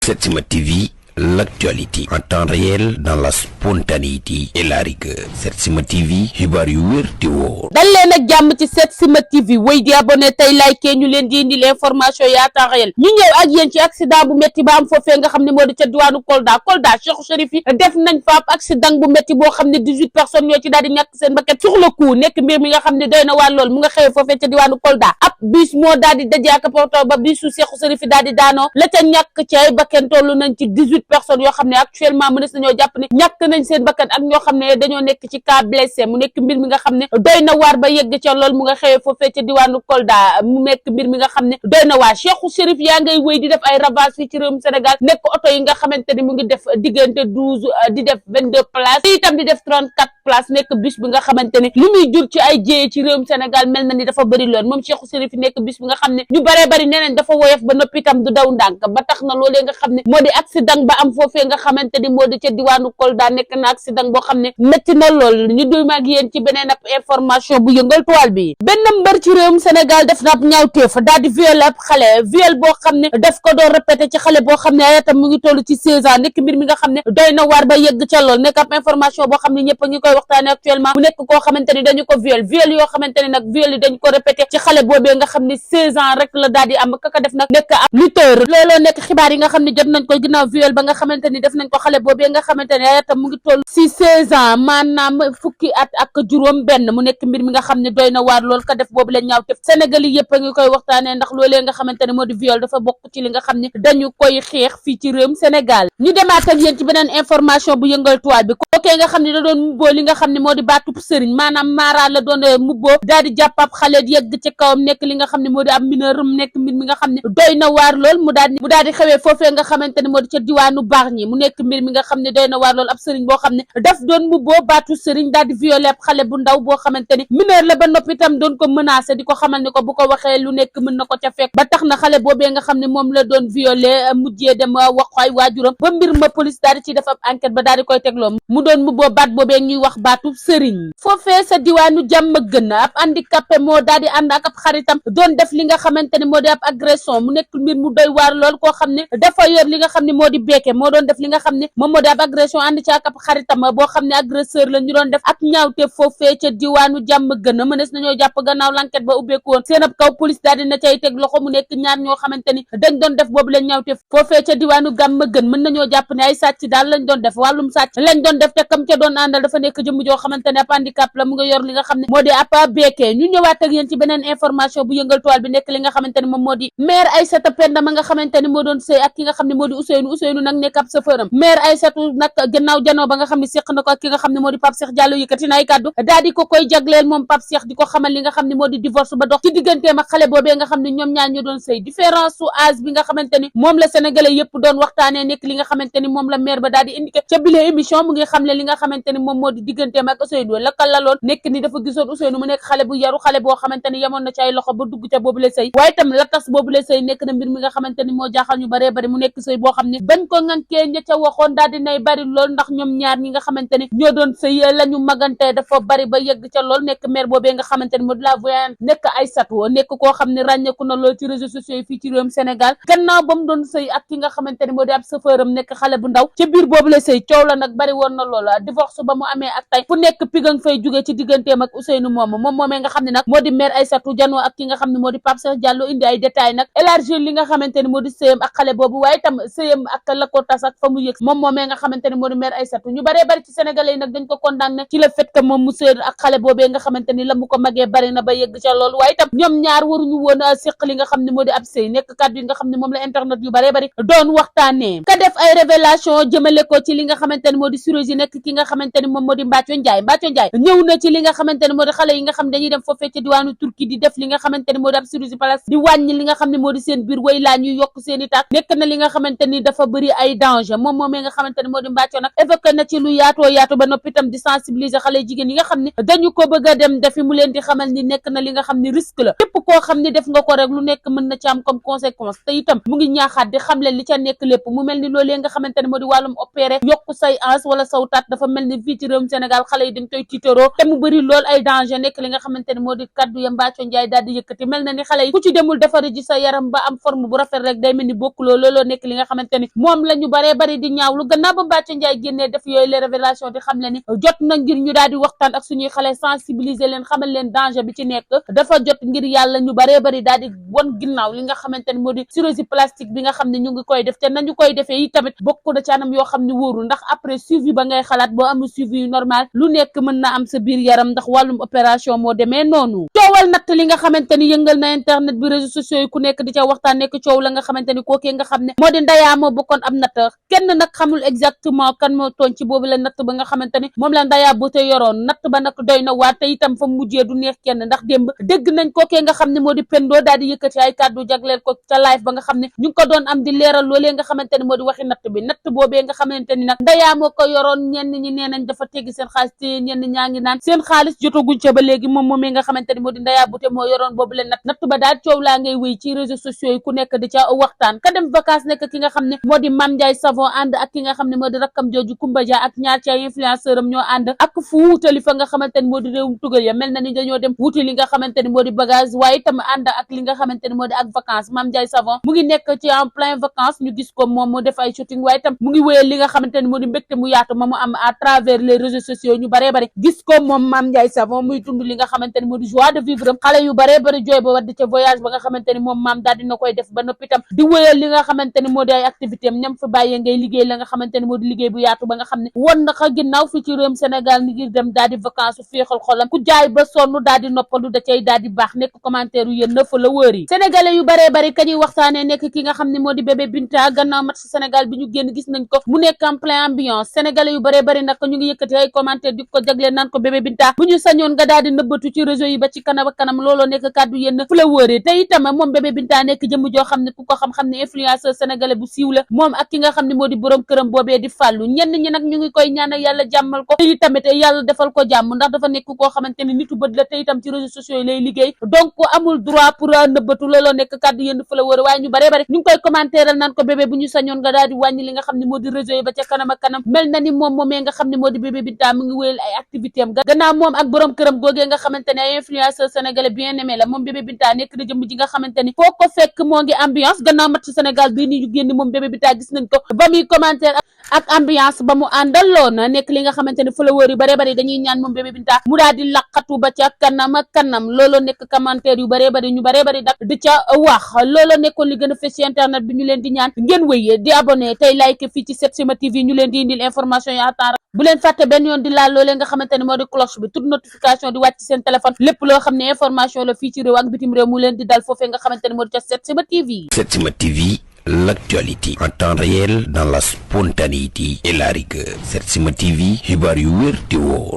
Setsima TV, l'actualité en temps réel dans la spontanéité et la rigueur. Setsima TV, xibaar yu wér te wóor. dal leen ak jàmm ci Setsima TV wéy di abonné tey like ñu leen di indi l'information yi à temps réel ñu ñëw ak yéen ci accident bu métti ba am foofee nga xam ne moo di ca diwaanu Kolda Cheikh Chérif yi def nañ fa ab accident bu métti boo xam ne 18 personnes ñoo ci daal di ñàkk seen bakkan sur le coup nekk mbir mi nga xam ne doy na waa lool mu nga xëwee foofee ca diwaanu Kolda ab bus moo daal di dajee ak poto ba bisu Cheikh Chérif yi daal di daanoo la ca ñàkk ci ay bakkan tollu nañ ci 18 personnes yoo xam ne actuellement mënees nañoo jàpp ne ñàkk nañ seen bakkan ak ñoo xam ne dañoo nekk ci cas blessé mu nekk mbir mi nga xam ne doy na waar ba yegg ca lool mu nga xëwee foofee ca diwaanu Kolda mu nekk mbir mi nga xam ne doy na waar Cheikh Chérif yaa ngay wéy di def ay ravage fii ci réewum Sénégal nekk oto yi nga xamante ni mu ngi def diggante 12 di def 22 places te itam di def 34 places nekk bus bi nga xamante ni li muy jur ci ay jéye ci réewum Sénégal mel na ni dafa bëri loon moom Cheikh Chérif nekk bus bi nga xam ne ñu baree bari nee nañ dafa woyof ba noppi itam du daw ndànk ba tax na loolee nga xam ne moo di accident ba am foofee nga xamante ni moo di ca diwaanu Kolda nekk na accident boo xam ne métti na lool ñu doy mag yéen ci beneen ab information bu yëngal toile bi benn mbër ci réewum Sénégal def na ab ñaawteef daal di viol ab xale viol boo xam ne daf ko doon répété ci xale boo xam ne ay atam mu ngi toll ci 16 ans nekk mbir mi nga xam ne doy na waar ba yegg ca lool nekk ab information boo xam ne ñëpp a ngi koy waxtaane actuellement mu nekk koo xamante ni dañu ko viol yoo xamante ni nag viol yi dañ ko répété ci xale boobee nga xam ne 16 ans rek la daal di am kaka def nag nekk ab lutteur looloo nekk xibaar yi nga xam ne jot nañ ko ginnaaw viol ba nga xamante ni def nañ ko xale boobee nga xamante ni ay atam mu ngi toll ci 16 ans maanaam fukki at ak juróom benn mu nekk mbir mi nga xam ne doy na waar lool ka def boobu la ñaaw tef Sénégal yi yëpp a ngi koy waxtaanee ndax loolee nga xamante ne moo di viol dafa bokk ci li nga xam ne dañu koy xeex fii ci réewum Sénégal ñu demaat ak yéen ci beneen information bu yëngal toile bi kookee nga xam ne da doon mubboo li nga xam ne moo di baatub sëriñ maanaam maara la doon mubboo daal di jàpp ab xale yegg ci kawam nekk li nga xam ne moo di ab mineur nekk mbir mi nga xam ne doy na waar lool mu daal di xewee foofee nga xamante ne moo di ca diwaanu baax ñi mu nekk mbir mi nga xam ne doy na waar lool ab sëriñ boo xam ne daf doon mubboo baatu sëriñ daal di violé ab xale bu ndaw boo xamante ni mineur la ba noppi itam doon ko menacé di ko xamal ni ko bu ko waxee lu nekk mën na ko ca fekk ba tax na xale boobee nga xam ne moom la doon violé mujjee dem wax ay waajuram ba mbir ma police daal di ci def ab enquête ba daal di koy tegloo mu doon mubboo baat boobee ñuy wax baatu sëriñ foofee sa diwaanu jàmm gën ab handicapé moo daal di ànd ak ab xaritam doon def li nga xamante ne moo di ab agression mu nekk mbir mu doy waar lool koo xam ne dafa yor li nga xam ne moo di beeke moo doon def li nga xam ne moom moo di ab agression ànd ci ak ab xaritam boo xam ne agresseur la ñu doon def ak ñaawte foofee ca diwaanu jàmm gën mënees nañoo jàpp gannaaw l'enquête ba ubbeeku woon seen ab kaw police daal dina cay teg loxo mu nekk ñaar ñoo xamante ni dañ doon def boobu leen ñaawte foofee ca diwaanu jàmm gën mën nañoo jàpp ne ay sàcc daal lañ doon def wàllum sàcc lañ doon def te kam ca doon àndal dafa nekk jëmm joo xamante ne ab handicap la mu nga yor li nga xam ne moo di ab beekee ñu ñëwaat ak yéen ci beneen information bu yëngal toile bi nekk li nga xamante ne moom moo di maire Aïssatou Penda ma nga xamante ni moo doon sëy ak ki nga xam ne moo di Ousseynou nag nekk ab chauffeuram maire Aïssatou nag gannaaw janoo ba nga xam ne séq na ko ak ki nga xam ne moo di Pape Cheikh Diallo yëkkati na ay kàddu daal di ko koy jagleel moom Pape Cheikh di ko xamal li nga xam ne moo di divorce ba dox ci digganteem ak xale boobee nga xam ne ñoom ñaar ñu doon sëy différence su âge bi nga xamante ni moom la sénégalais yëpp doon waxtaanee nekk li nga xamante ni moom la maire ba daal di indiqué ca bile émission mu ngi xamle li nga xamante ni moom moo di digganteem ak Ousseynou la laloon nekk ni dafa gisoon Ousseynou mu nekk xale bu yaru xale boo xamante ni yemoon na ci ay loxo ba dugg ca boobu la sëy waaye tam la tas boobu la sëy nekk na mbir mi nga xamante ni moo jaaxal ñu baree bari mu nekk sëy boo xam ne bañ ko ŋankee ña ca waxoon daal di nay bari lool ndax ñoom ñaar ñi nga xamante ni ñoo doon sëy la ñu magante dafa bari ba yegg ca lool nekk maire boobee nga xamante ni moo di la voyante nekk Aïssatou nekk koo xam ne ràññeeku na lool ci réseaux sociaux yi fii ci réewum Sénégal gannaaw ba mu doon sëy ak ki nga xamante ni moo di ab chauffeuram nekk xale bu ndaw ca biir boobu la sëy coow la nag bari woon na lool divorce ba mu amee ak tey fu nekk pigang fay jóge ci digganteem ak Ousseynou moomee nga xam ne nag moo di maire Aïssatou janoo ak ki nga xam ne moo di Pape Cheikh Diallo indi ay détails nag élargir li nga xamante ni moo di sëyam ak xale boobu waaye tam sëyam ak la ko tas ak fa mu yëg moomee nga xamante ni moo di maire Aïssatou ñu baree bari ci sénégalais yi nag dañ ko condamné ci le fait que moom mu sëy ak xale boobee nga xamante ni la mu ko magee bari na ba yegg ca loolu waaye tam ñoom ñaar waruñu woon a séq li nga xam ne moo di ab sëy nekk kàddu yi nga xam ne moom la internet yu baree bari doon waxtaanee ka def ay révélation jëmale ko ci li nga xamante ni moo di chirurgie nekk ki nga xamante ni moom moo di Mbathio Ndiaye ñëw na ci li nga xamante ni moo di xale yi nga xam dañuy dem foofee ci diwaanu Turquie di def li nga xamante ni moo di ab chirurgie place di wàññi li nga xam ne moo di seen biir way laa ñuy yokk seen i taak nekk na li nga xamante ni dafa bëri ay danger moom moomee nga xamante ne moo di Mbathio nag évoqué na ci lu yaatoo yaatu ba noppi itam di sensibiliser xale jigéen yi nga xam ne dañu ko bëgg a dem defi mu leen di xamal ni nekk na li nga xam ne risque la képp koo xam ne def nga ko rek lu nekk mën na ci am comme conséquence te itam mu ngi ñaaxaat di xam leen li ca nekk lépp mu mel ni loolee nga xamante ne moo di wàllum opéré yokku say ans wala saw tat dafa mel ni fii ci réewum Sénégal xale yi dañ koy tiitaroo te mu bëri lool ay danger nekk li nga xamante ne moo di kaddu ya Mbathio Ndiaye daal di yëkkati mel na ni xale yi ku ci demul defari ji sa yaram ba am forme bu rafet rek day mel ni bokkuloo looloo nekk li nga xamante ni moom la ñu baree bari di ñaawlu gannaaw ba Mbathio Ndiaye génnee def yooyu les révélations di xam le ni jot na ngir ñu daal di waxtaan ak suñuy xale sensibiliser leen xamal leen danger bi ci nekk dafa jot ngir yàlla ñu baree bari daal di won ginnaaw li nga xamante ni moo di chirurgie plastique bi nga xam ne ñu ngi koy def te nañu koy defee yi tamit bokk na ci anam yoo xam ne wóorul ndax après suivi ba ngay xalaat boo amul suivi yu normal lu nekk mën na am sa biir yaram ndax wàllum opération moo demee noonu coowal natt li nga xamante ni yëngal na internet bi réseaux sociaux yi ku nekk di ca waxtaan nekk coow la nga xamante ni kookee nga xam ne moo di Ndaya moo bokkoon am natt kenn nag xamul exactement kan moo tooñ ci boobu la natt ba nga xamante ni moom la Ndaya bu te yoroon natt ba nag doy na waat te itam fa mujjee du neex kenn ndax démb dégg nañ kookee nga xam ne moo di Pendo daal di yëkkati ay kàddu jagleel ko ca live ba nga xam ne ñu ngi ko doon am di leeral loolee nga xamante ni moo di waxi natt bi natt boobee nga xamante ni nag Ndaya moo ko yoroon ñenn ñi nee nañ dafa teggi seen xaalis te ñenn ñaa ngi naan seen xaalis jotaguñ ca ba léegi moom moomee nga xamante ni moo di Ndaya bu te moo yoroon boobu leen natt ba daal coow laa ngay wéy ci réseaux sociaux yi ku nekk di ca waxtaan ka dem vacances nekk ki nga xam ne moo di Mame Ndiaye Savon ànd ak ki nga xam ne moo di rakkam jooju Koumba Dia ak ñaar ci ay influenceur am ñoo ànd ak fu wutali fa nga xamante ni moo di réewum tugal ya mel na ni dañoo dem wuti li nga xamante ni moo di bagage waaye itam ànd ak li nga xamante ni moo di ak vacances Mame Ndiaye Savon mu ngi nekk ci en plein vacances ñu gis ko moom mu def ay shooting waaye itam mu ngi wéyal li nga xamante ni moo di mbégte mu yaatu ma mu am à travers les réseaux sociaux ñu baree bari gis ko moom Mame Ndiaye Savon muy dund li nga xamante ni moo di joie de vivre xale yu baree bari jooy ba wadd ca voyage ba nga xamante ni moom maam daal dina koy def ba noppi itam di wéyal li nga xamante ni moo di ay activité am ñam fa bàyyee ngay liggéey la nga xamante ni moo di liggéey bu yaatu ba nga xam ne won na ko ginnaaw fii ci réewum Sénégal ni ngir dem daal di vacances féexal xolam ku jaay ba sonn daal di noppalu da cay daal di baax nekk commentaire yu yéen na fa la wër yi sénégalais yu baree bari ka ñuy waxtaanee nekk ki nga xam ne moo di bébé Binta gannaaw match Sénégal bi ñu génn gis nañ ko mu nekk en plein ambiance sénégalais yu baree bari nag ñu ngi yëkkati ay commentaire di ko jagleel naan ko bébé Binta bu ñu sañoon nga daal di nëbbatu ci réseau yi ba ci kanam ak kanam looloo nekk kàddu yéen fu la wëree te itam moom bébé Binta nekk jëmm joo xam ne ku ko xam-xam ne influenceur sénégalais bu siiw la moom ak ki nga xam ne moo di borom këram boobee di fàllu ñenn ñi nag ñu ngi koy ñaanal yàlla jàmmal ko te itamit yàlla defal ko jàmm ndax dafa nekk koo xamante ni nitu bët la te itam ci réseaux sociaux yi lay liggéey donc amul droit pour nëbbatu looloo nekk kàddu yéen fu la wëree waaye ñu bare bare ñu ngi koy commentaire naan ko bébé bu ñu sañoon nga daal di wàññi li nga xam ne moo di réseau yi ba ca kanam ak kanam mel na ni moom moomee nga xam ne moo di bébé Binta mu ngi wéyal ay activité am gannaaw moom ak borom këram googee nga xamante ne ay influenceur sénégalais bien aimé la moom bébé Binta nekk na jëmm ji nga xamante ni foo ko fekk moo ngi ambiance gannaaw match Sénégal bii ni ñu génn moom bébé Binta gis nañ ko ba muy commentaire ak ambiance ba mu àndaloon nekk li nga xamante ni followers yu bare bari dañuy ñaan moom bébé Binta mu daal di laqatu ba ca kanam ak kanam looloo nekk commentaire yu bare bari ñu bare bari dak di ca wax looloo nekkoon li gën a fës ci internet bi ñu leen di ñaan ngeen wéy di abonné tey like fii ci Setsima TV ñu leen di indil information yi à temps bu leen fàtte benn yoon di laal loolee nga xamante ne moo di cloche bi toute notification di wàcc seen téléphone lépp loo xam ne information la fii ci réew ak bitim réew mu leen di dal foofee nga xamante ne moo di ca Setsima TV. Setsima TV, l'actualité en temps réel dans la spontanéité et la rigueur. Setsima TV, xibaar yu wér te wóor.